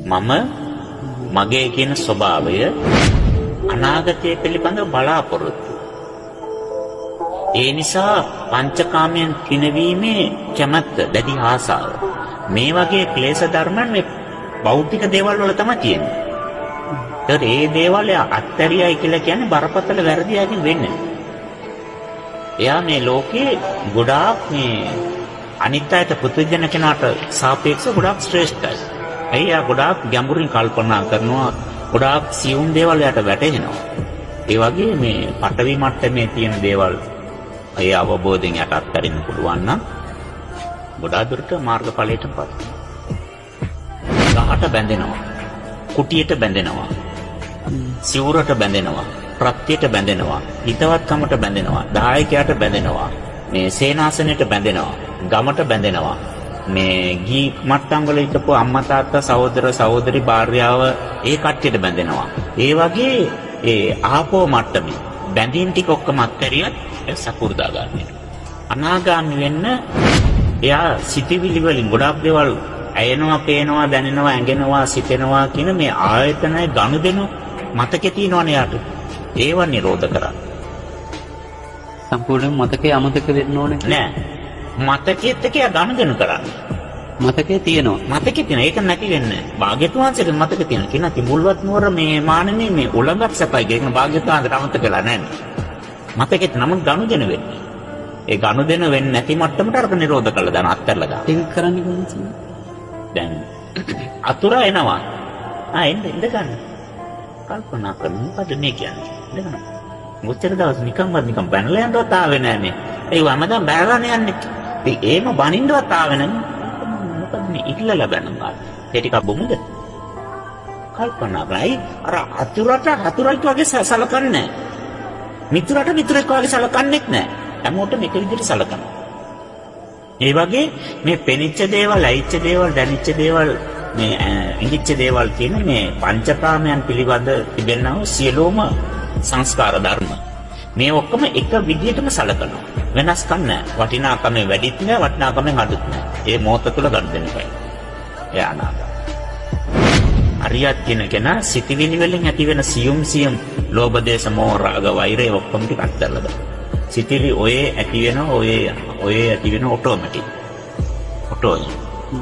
මම මගේ කියන ස්වභාවය අනාගතය පිළිබඳව බලාපොරොත්තු. ඒ නිසා පංචකාමයන් පිනවීමේ කැමැත්ත, දැඩි ආසාව. මේ වගේ ක්ලේශ ධර්මයන් මේ භෞතික දේවල් වල තමයි තියෙන්නේ. ඒතකොට ඒ දේවල් එයා අත්හැරියයි කියලා කියන්නේ බරපතල වැරදි අයකින් වෙන්නේ. එයා මේ ලෝකේ ගොඩාක් මේ අනිත් අයට පුදුජන කෙනාට සාපේක්ෂව ගොඩාක් ශ්‍රේෂ්ඨයි. ඇයි එයා ගොඩාක් ගැඹුරින් කල්පනා කරනවා, ගොඩාක් සියුම් දේවල් එයාට වැටහෙනවා. ඒ වගේ මේ පටවි මට්ටමේ තියෙන දේවල් ඒ අවබෝධයෙන් යට අත්හරින්න පුළුවන් නම් ගොඩාක් දුරට මාර්ගඵලයටපත් වෙනවා. ගහට බැඳෙනවා, කුටියට බැඳෙනවා, සිවුරට බැඳෙනවා, ප්‍රත්‍යයට බැඳෙනවා, හිතවත්කමට බැඳෙනවා, දායකයාට බැඳෙනවා, මේ සේනාසනයට බැඳෙනවා, ගමට බැඳෙනවා, මේ ගී මට්ටම් වල හිටපු අම්මා තාත්තා සහෝදර සහෝදරි භාර්යාව ඒ කට්ටියට බැඳෙනවා. ඒ වගේ ඒ ආපෝ මට්ටමේ බැඳීම් ටික ඔක්කොම අත්හැරියත් ඒ සකු르දාගාමී වෙනවා. අනාගාමී වෙන්න එයා සිතිවිලි වලින් ගොඩාක් දේවල් ඇයෙනවා, පේනවා, දැනෙනවා, ඇඟෙනවා, සිතෙනවා කියන මේ ආයතනය ගනුදෙනු මතකේ තියෙනවනේ යාට. ඒව නිරෝධ කරා. සම්පූර්ණයෙන් මතකේ අමතක වෙන්න ඕනේ නෑ. මතකෙත් එක්ක එයා ගනුදෙනු කරන්නේ. මතකේ තියෙනවා. මතකේ තියෙනවා. ඒක නැති වෙන්නේ නෑ. භාග්‍යතුන් වහන්සේට මතක තියෙනවා. කියනවා තිඹුල්වත් නුවර මේ මානනේ මේ උලඟක් සැපයි කියලා. ඒක භාග්‍යතුන් වහන්සේට අමතක වෙලා නෑ. මතකෙත් නමුත් ගනුදෙනු වෙන්නේ. ඒ ගනුදෙනු වෙන්නේ නැති මට්ටමට අරක නිරෝධ කළා දාන අත්හැරලා දාන. ඒක කරන්නේ කොහොමද? දැන් අතුරා එනවා. ආ එන්න ඉඳ ගන්න. කල්පනා කරන මොකද මේ කියන්නේ? ඉඳ ගන්න. මොච්චර දවස් නිකන්වත් නිකන් බැනලා යන්නවත් ආවේ නෑනේ. ඒ හැමදාම බැනලානේ යන්නේ. ඉතින් ඒම බනින්නවත් ආවේ නෑ. මොකද මේ ඉල්ලලා බැනුවා. ඒ ටිකක් බොමුද? කල්පනා කරයි අර අතුරට හතුරෙක් වගේ සලකන්නේ නෑ. මිතුරට මිතුරෙක් වගේ සලකන්නෙත් නෑ. හැමෝටම එක විදිහට සලකනවා. ඒ වගේ මේ පෙනිච්ච දේවල්, ඇයිච්ච දේවල්, දැනිච්ච දේවල්, මේ ඇඟිච්ච දේවල් කියන මේ පංචකාමයන් පිළිබඳ තිබෙනා වූ සියලුම සංස්කාර ධර්ම මේ ඔක්කොම එක විදිහටම සලකනවා. වෙනස්කම් නෑ. වටිනාකමෙන් වැඩිත් නෑ, වටිනාකමෙන් අඩුත් නෑ. ඒ මොහොත තුල ගන්න දෙන්න බෑ. ඒ අනාගත. අරියත් කියන කෙනා සිතිවිලි වලින් ඇති වෙන සියුම් සියුම් ලෝභ දේශ මොහ රාග වෛරය ඔක්කොම ටික අත්හැරලා දානවා. සිතිවිලි ඔය ඇති වෙන ඔය ඇති වෙන ඔටෝමැටික්. ඔටෝ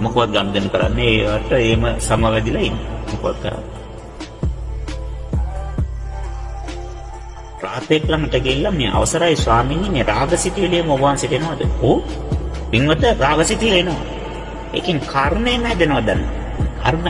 මොකවත් ගන්න දෙන්න කරන්නේ ඒවට එහෙම සමවැදිලා ඉන්න. මොකවත් කරන්නේ. රාතෙක් ළඟට ගිහිල්ලා මේ අවසරයි ස්වාමීනි මේ රාගසිතිවිලි ඔබ වහන්සේට එනවද? ඔව්. පින්වත රාගසිතිවිලි එනවා. ඒකෙන් කර්මයෙන් හැදෙනවද? කර්ම